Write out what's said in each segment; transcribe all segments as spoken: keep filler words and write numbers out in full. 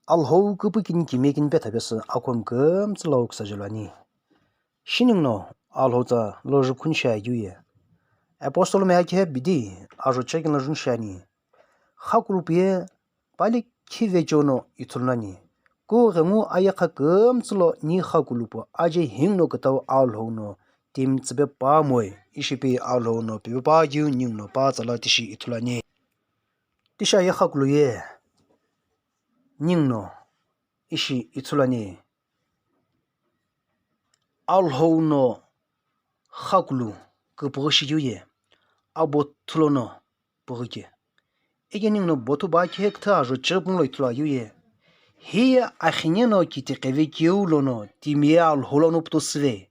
Alhou küpükini kimiye kini petha pesü akhomi kümtsü lo küsa jelo ani. Shi ninguno Alhou tsa lo jupkhuni shiaye keu ye. Apostle mi akhe bidi ajo chekini lo juni shiani. Khakulupu ye pali khive chono ithulu nani. Ku ghengu ayekha kümtsü lo ni khakulupu aje hingno kütau Alhou no timi tsüpe pa moi, ishi pi Alhou no pipe pa keu ninguno pa tsala tishi ithulu ani. Tishi aye khakulu ye ninguno ishi ithulu ani. Alhou no khakulu küpüghü shikeu ye abo thulo no püghü ke. Ike ninguno bothu ba khe küthü ajo chirpung lo ithulu ayu ye. Hiye akhine no kitiqeve keu lono timiye Alhou lono puto süve.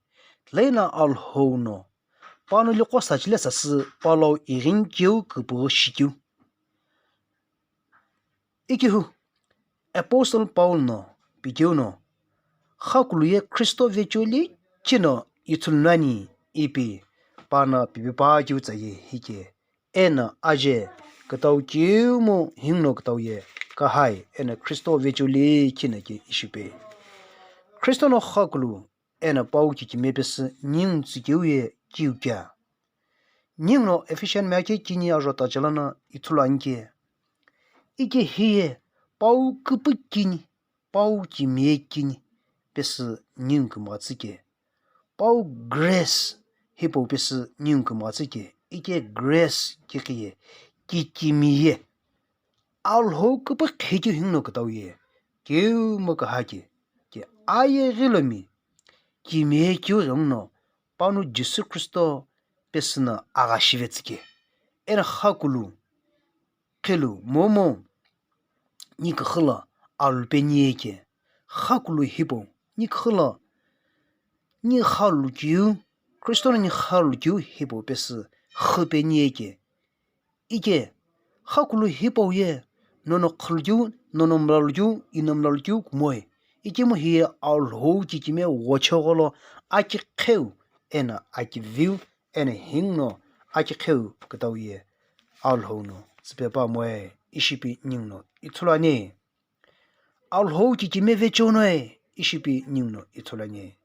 Lena Alhou no pano liqo sachile sasü palo irin keu küpüghü shikeu. Ikihu, Apostle Paul no pikeu no, khakulu ye Kristo vecholi chino ithulu nani ipi pana pipi pa keu tsa ye hike, ena aje kütau keu mo hingno kütau ye kahai, ena Kristo vecholi chino ke ishipe. Kristo no khakulu ena pau kikimiye pesü ningu tsükeu ye kiu kea. Ninguno Ephesian mi akhe kini ajo tachalana ithulu ani ke. Ike hiye pau küpü kini, pau kimiye kini pesü ningu kümgha tsü ke. Pau grace hipau pesü ningu kümgha tsü ke. Ike grace kikhiye, kikimiye. Alhou küpü khekeu hingno kütau ye keu mo küha ke, ke aye ghilomi kimiye keu ghenguno pano Jisü Kristo pesü no agha shive tsü ke. Ena khakulu khelu momu ni küxü lo alu pe ni ye ke. Khakulu hipau ni küxü lo ni khalu keu, Kristo no ni khalu keu hipau pesü xü pe ni ye ke. Ike, khakulu hipau ye, nono khülukeu, nono mlalukeu, ino mlalukeu kumoi. Ikemu hiye Alhou kikimiye wochogho lo akiqheu, ena akiviu, ena hingno akiqheu kütau ye Alhou no tsüpe pa moe, ishipi ninguno ithulu ani. Alhou kikimiye vechonoe, ishipi ninguno ithulu ani.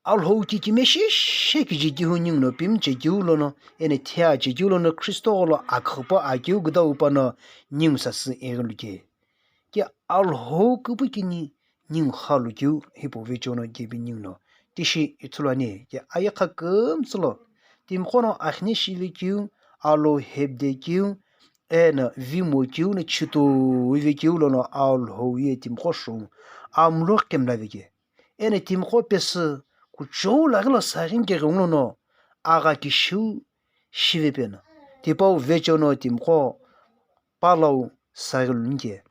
Alhou kikimiye shishe kije kihu ninguno pimche kiu lono, ena thea che kiu lono Kristo gholo akhüpa akiu kütau pano ningu sasü ighilu ke. Ke Alhou küpü kini ningu khalu kiu hipau vechono kepi ninguno tishi ithulu ani. Ke ayekha kümtsü lo timiqo no akhine shive kiu, alo hepde kiu, ena vimo kiu no chitoi ve kiu lono Alhou ye timiqo shou amlo kemlave ke. Ena timiqo pesü kuchou laghi lo saghi nike ghenguno agha kishiu shive peno. Tipau vechono timiqo palau saghi lu nike.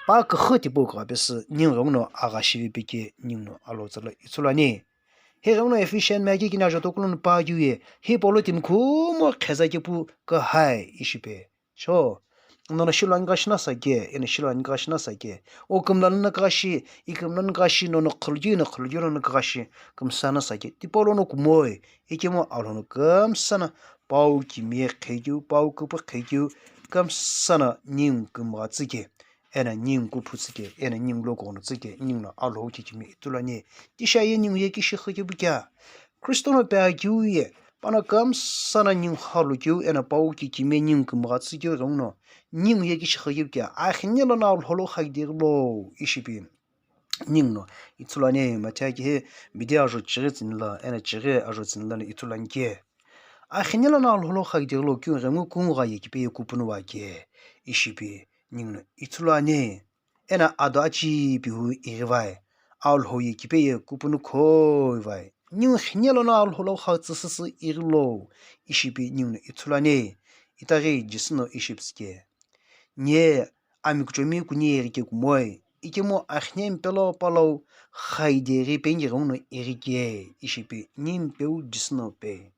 Pa küxü tipau kugha pesü ningu ghenguno agha shive pe ke ninguno alo tsala ithulu ani. Hi ghenguno Ephesian mi akhe kini ajo tokulo no pa kiu ye hipau lo timi khumo kheza kepu kahai ishipe. Cho, nono shilo ani kashi nasa ke, eno shilo ani kashi nasa ke. O kümla nana kashi, ikümla nana kashi, nono khülukeu, eno khülukeu nono kashi, kümsa nasa ke. Tipau lono kumoi, ikemu Alhou no kümsa na pau kimiye khekeu, pau küpü khekeu, kümsa na ningu kümgha tsü ke, ena ningu kuphu tsü ke, ena ningu lo kono tsü ke, ninguno Alhou kikimiye ithulu ani. Tishi aye ningu ye kishi xü kepu kea. Kristo no pe akiu ye, pano kümsa na ningu khalu kiu, ena pau kikimiye ningu kümgha tsü kiu ghenguno, ningu ye kishi xü kepu kea, akhine lono Alhou lo khakide lo ishipi. Ninguno ithulu ani, Matthew akhe bidi ajo chighi tsini la, ena chighi ajo tsini la no ithulu ani ke. Akhine lono Alhou lo khakide lo kiu ghengu kungugha ye kipe ye kupunu wa ke, ishipi ninguno ithulu ani. Ena ado achi pihu ighi vai, Alhou ye kipe ye kupunu khoi vai. Ningu khine lono Alhou lo kha tsüsüsü ighi lo, ishipi ninguno ithulu ani. Itaghi Jisü no ishipi tsü ke. Nye ami kuchomi kuni ighi ke kumoi, ikemu akhine mpe lo palau khaide ghi pe nike ghenguno ighi ke, ishipi ni mpeu Jisü no pe.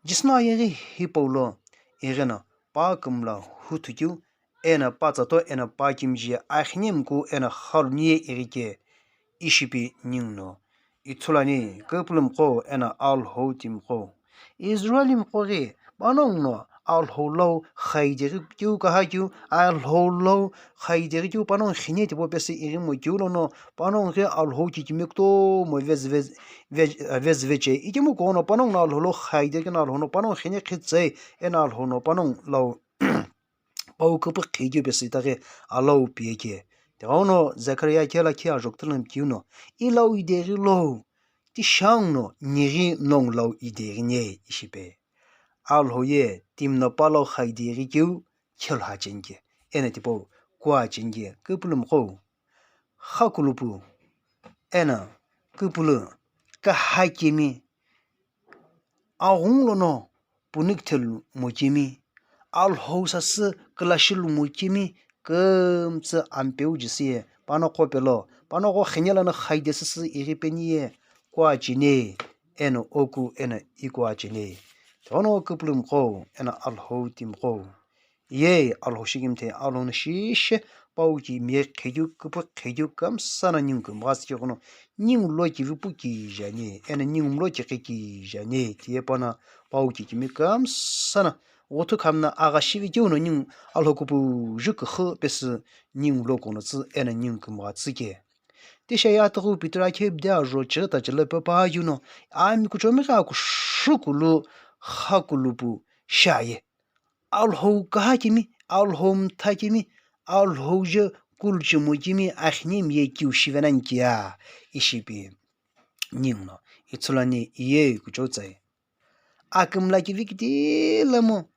Jisü no ayeghi hipau lo ighino pa kümla huthu keu, ena pa tsato, ena pa kimiji akhine mku, ena khalu niye ighi ke, ishipi ninguno ithulu ani. Küpülümiqo ena Alhou timiqo, Israelimiqo ghi panongu no Alhou lau xaideghi keu kaha keu, Alhou lau xaideghi keu panongu xine tipau pesü ighimokiu lono, panongu ghi Alhou kikimiye kutomo vezi vezi, vezi, vezi veche. Ikemu kuno panongu no Alhou lau xaideghi no Alhou no panongu xine khitsei, eno Alhou no panongu lau pau küpü khikeu pesü itaghi alau piyeke. Tighenguno Zechariah kela khi ajokutulami keu no, I lau ideghi lau, ti shang no nighi nongu lau ideghi ne ishi pe. Alhou ye timi no pa lau xaideghi keu khelu hacheni ke, eno tipau kuacheni ke, küpülümiqo, xakulupu, eno küpülü, kahakemi, aghungu lono punikithelu mokemi, Alhou sasü külashilu mokemi, kümtsü Ampeu Jisü ye pano qo pelo, pano qo xine lono xaide süsü ighi peni ye kuacheni, eno oku eno ikuacheni. Tighenguno küpülümiqo, eno Alhou timiqo. Ye Alhou shikimthe, Alhou no shishi pau kimiye khikeu, küpü khikeu kümsa no ningu kümgha tsükeu no, ningu lo kivi pu kije ani, eno ningu mlo kighi kije ani, tiye pano pau kikimiye kümsa no, ghuthu khamna agha shive keu no ningu Alhou kupuju küxü pesü ningu lo kono tsü, eno ningu kümgha tsüke. Tishi ye atughu Peter akhe bide ajo chighi ta chile pe pa keu no, ami kuchomighi akushuku lu xakulupu shiaye. Alhou kahakemi, Alhou mthakemi, Alhou je kuluchimokemi axinemi ye kiu shivenani kea ishi pi. Ningu no ithulu ani, iye kuchou tsae. Akümla kivi kitila mo,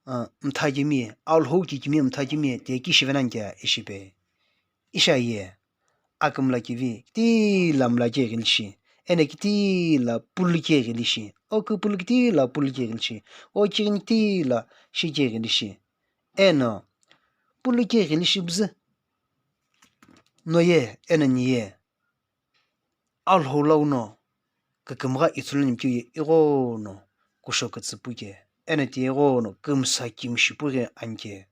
ah, mthakemi, Alhou kikimiye mthakemi, ti ye ki shivenani kea ishi pe. Ishi aye, akümla kivi kitila mla ke ghilishi, eno kitila pulu ke ghilishi, o küpülü kitila pulu ke ghilishi, o kighini kitila shi ke ghilishi, eno pulu ke ghilishi bzü no ye, eno niye Alhou lau no kükümgha ithulu nimkeu ye ighono kusho kütsü pu ke, eno ti ighono kümsa kimishi pu ghi ani ke.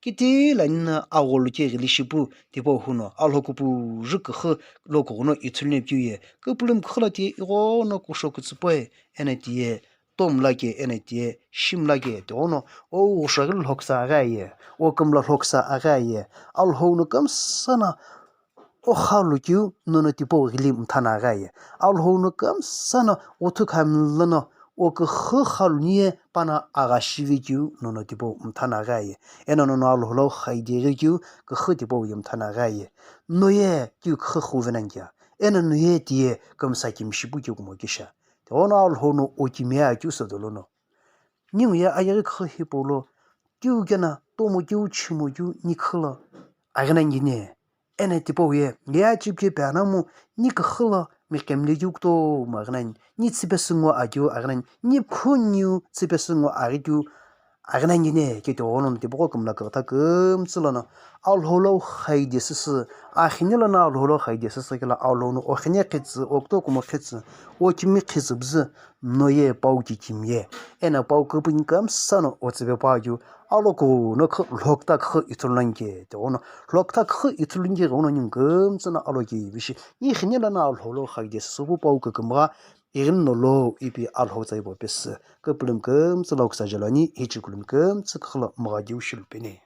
Kitila nina agholo ke ghilishi pu tipau huno, Alhou kupuju küxü lo kughuno ithulu nimkeu ye, küpülümi küxü la ti ighono kusho kütsü pu, eno ti ye tomla ke, eno ti ye shimla ke, tighenguno o ghusho ghi lhoksa aghi aye, o kümla lhoksa aghi aye, Alhou no kümsa no o xalu keu nono tipau ghili mthana aghi aye. Alhou no kümsa no ghuthu khamla no o küxü xalu niye pano agha shive keu nono tipau mthana aghi aye. Eno nono Alhou lau xaideghi keu küxü tipau ye mthana aghi aye. No ye keu küxü xüvenani kea, eno no ye ti ye kümsa kimishi pu keu kumo kisha. Tighenguno Alhou no o kimiye akeu sü dolo no, ningu ye ayeghi küxü hipau lo, keu kena tomo keu chimo keu ni küxü lo aghi nani kene, eno tipau ye, ye achipi ke pe anamu ni küxü lo miqemile keu kutomo aghi nani, ni tsüpesü ngo akeu aghi nani, ni phuniu tsüpesü ngo aghi keu aghi nani kene, ke tighenguno tipaqo kümla küxütha kümtsü lono, Alhou lau xaide süsü, axine lono Alhou lau xaide süsü kela Alhou no o xine khitsü, o kutokumo khitsü, o kimi khitsü bzü, no ye pau kikimiye, eno pau küpüni kümsa no o tsüpe pa keu, alokuno kü-, lhokta küxü ithulu nani ke, tighenguno lhokta küxü ithulu nani ke ghenguno ningu kümtsü no alo kivi shi, ni xine lono Alhou lau xaide süsü pu pau kükümgha ighino lo ipi Alhou tsa ipo pesü, küpülümi kümtsü lo küsa jelo ani, hichekülümi kümtsü küxü lo mgha keu shilu peni.